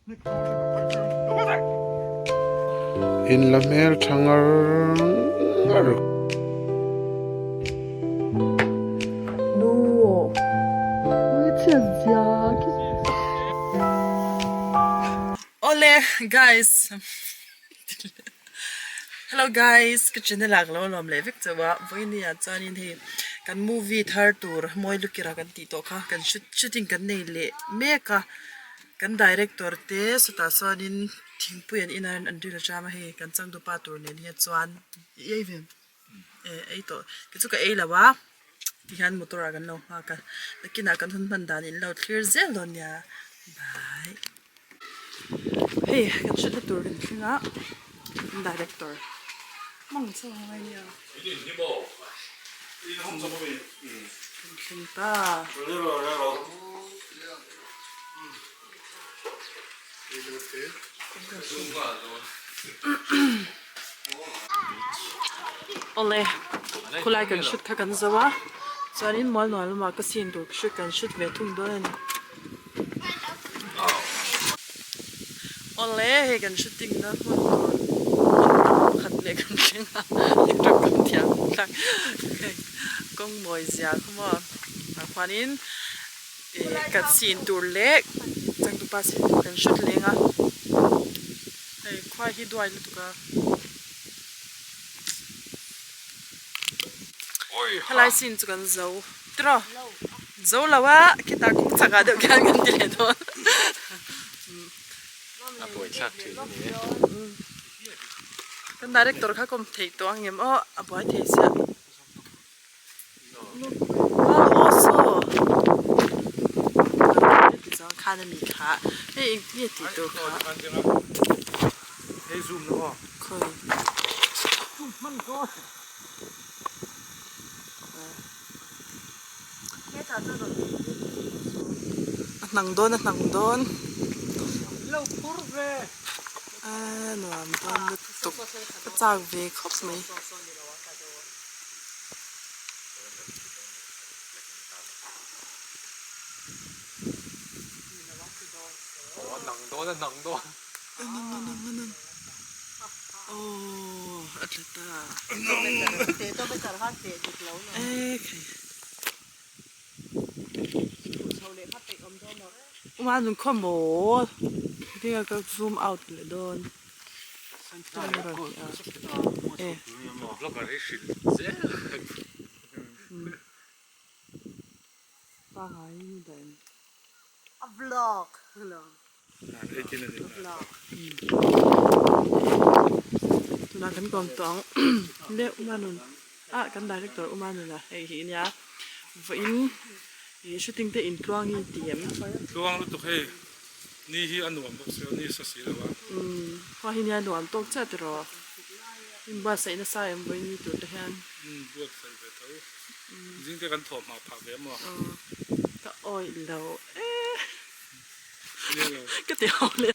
In la hmel tha ngar ngar. Awle guys Hello guys ka channel ah ka lo lawm leh vek chauh a vawinia chuanin hei kan movie thar tur mawi lukira kan tih tawh kha kan shooting kan nei leh mek a. Kan director te sawtah chuanin thingpui an in a an ril a ṭam a hei kan changtupa tur nen hian chuan i ei ve eh ei tawh kei chu ka ei lo a tihian motor ah kan lo nghak a nakinah kan hun hman dan in lo thlir zel dawn nia bye hei kan hriatna tur kan thleng a kan director mang chauh a ngai nia kan thleng ta. Awle khulai kan shoot kha kan zo a chuanin mual nuam lamah ka scene tur shoot kan shoot ve thung dawn a ni awle hei kan shooting na hmun tur hmun tam pakhat leh kan thleng a tawngkam thiam thlak hei kawng mawi zia kha maw tah khuanin. Ih kan sin tur leh changtupa sin tur kan hret leng a hei khua hi duai lutuk a helai sin chu kan zo tiraw zo lo a khitah kawng chak ah deuh khian kan ti leh dawn a buai thlak thin a ni e kan director kha kawm theih tawh ang em aw a buai thei sia. Khan a ni kha hei eng nge tih tur kha khawi a hnang dawn a hnang dawn a nuam dawn lutuk ka chak ve khawp mai. Aw a tla ta ekhei uma nun khaw maw tinge ka zoom out leh dawn. Tunah kan kawm tawh ang le Umanun ah kan director Umanuna hei hi nia vawiin ih shooting te intluang hi ti em. Tluang lutuk hei. Ni hi a nuam bawk si a, ni sa si lo a. Umm, khua hi nia nuam tawk chiah tiraw? In buatsaih nasa em vawiin ni tur te hian? Umm, buatsaih ve tho. Zing te kan thawh hma phah ve maw? Aw, ka awih lo e. Nia lo. Ka ti ho leh.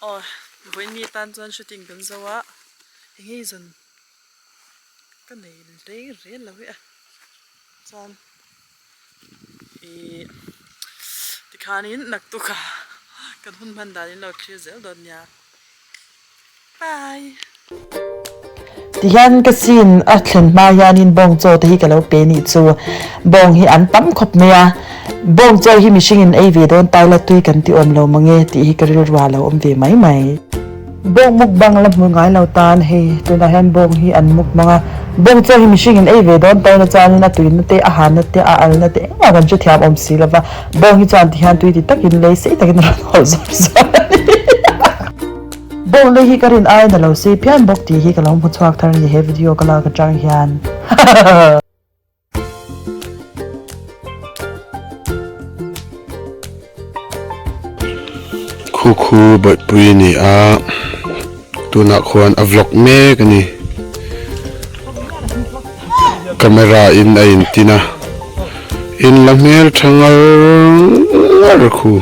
Aw vawiin tan chuan shooting kan zo a eng nge zawn ka nei reng reng lo e a chuan ihh tikhanin naktuk ah kan hun hman danin lo thlir zel dawn nia bye. Tihian ka scene a thlen hma hianin bawng chaw te hi ka lo pe nih chu bawng hi an tam khawp mai a, bawng chaw hi mihringin ei ve dawn taila tui kan ti awm lo mange tih hi ka rilru ah lo awm ve mai mai. Bawng mukbang la hmu ngai lo tan hei tunah hian bawng hi an mukbang a, bawng chaw hi mihringin ei ve dawn taila chuanin a tuina te a hana te a alna te engmah kan hrethiam awm si lova, bawng hi chuan tihian tui ti takin lei sei takin a rawn hawlh zawr zawr a ni. Bawng lei hi ka rin aiin a lo sei phian bawk tih hi ka lo hmu chhuak thar a ni he video ka lak atang hian. Khu khu bawihpui a ni a, tunah khuan a vlog mek a ni. Camera in a intin a, in la hmel tha ngar ngar khu.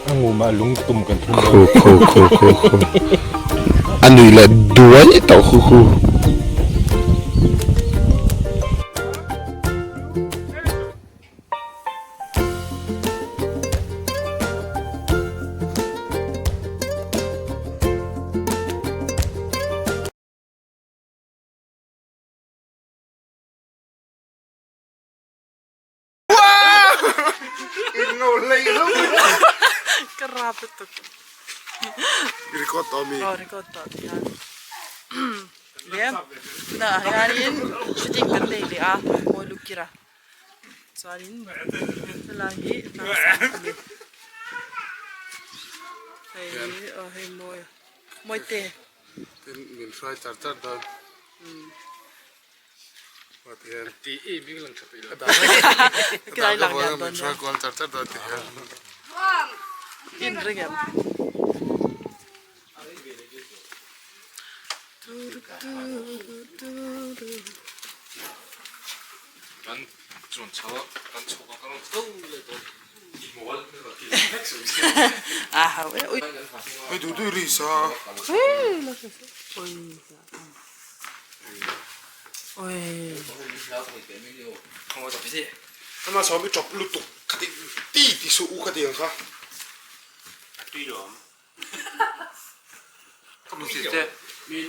A ngumah lung tum kan thun dawn. Khu khu khu khu khu. a nuih leh duai tawh khu khu. Ka rap lutuk. Record tawh mi? Aw record tawh ti hian. Lem tunah hianin shooting kan nei leh a mawi lukira chuanin helai hi tlang sang a ni. Hei aw hei mawi mawi te. Tin min hruai char char dawn. Ama sawm i tawp lutuk ka ti ti ti suh u ka ti ang kha. A tui lawm. Ka mu si che. Hei.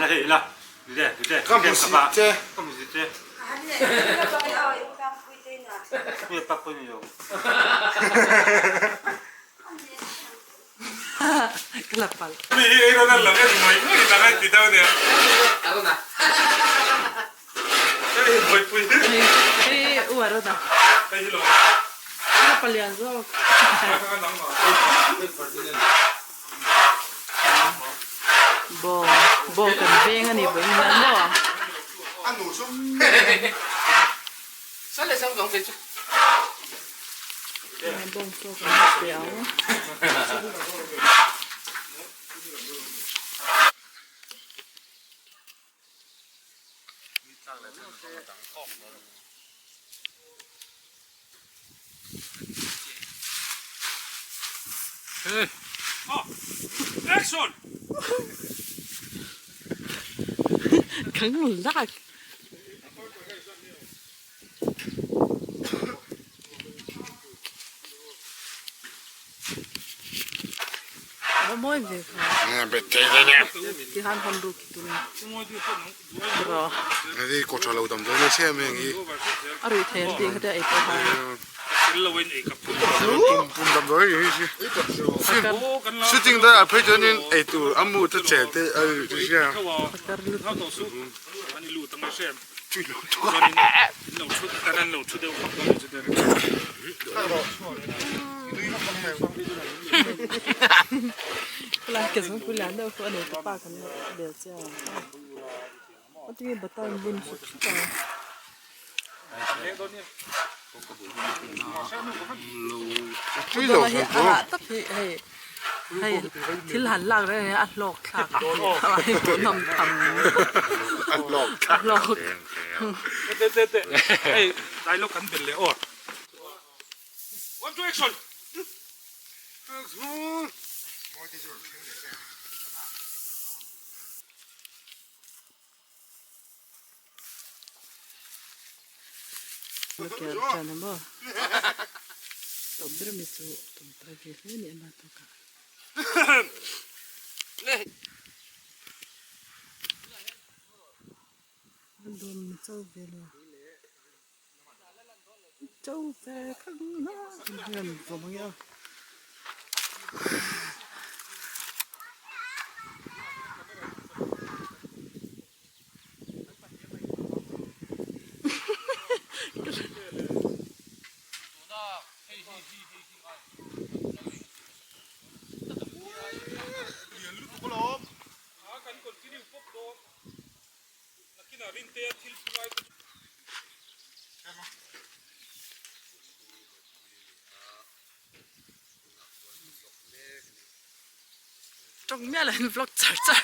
Hei la. Ka mu si che. Ka mu si che. Ka la palh. Hei u Arona. Ka la palian zawk. Bawng bawng kan veng a ni vawiin hian maw. Bawng chaw kan la pe ang. Action! Kan lak. A mawi ve kha. Tihan hawn ruk hi tum rawh. Hei kaw tha lo dam dawn nasa em heng hi. A ruih thei an tih kha te ei pawh khan. Pum pum dam dawn hei hi. Shooting dawn ah phei chuanin ei tur a mu te che te a ri hria. Hei thil han lak reng reng a hlawk thlak a hei tawh nawm tham a hlawk a hlawk Teh teh teh hei dialogue kan bel leh aw One two action Tawng miah loin vlog char char.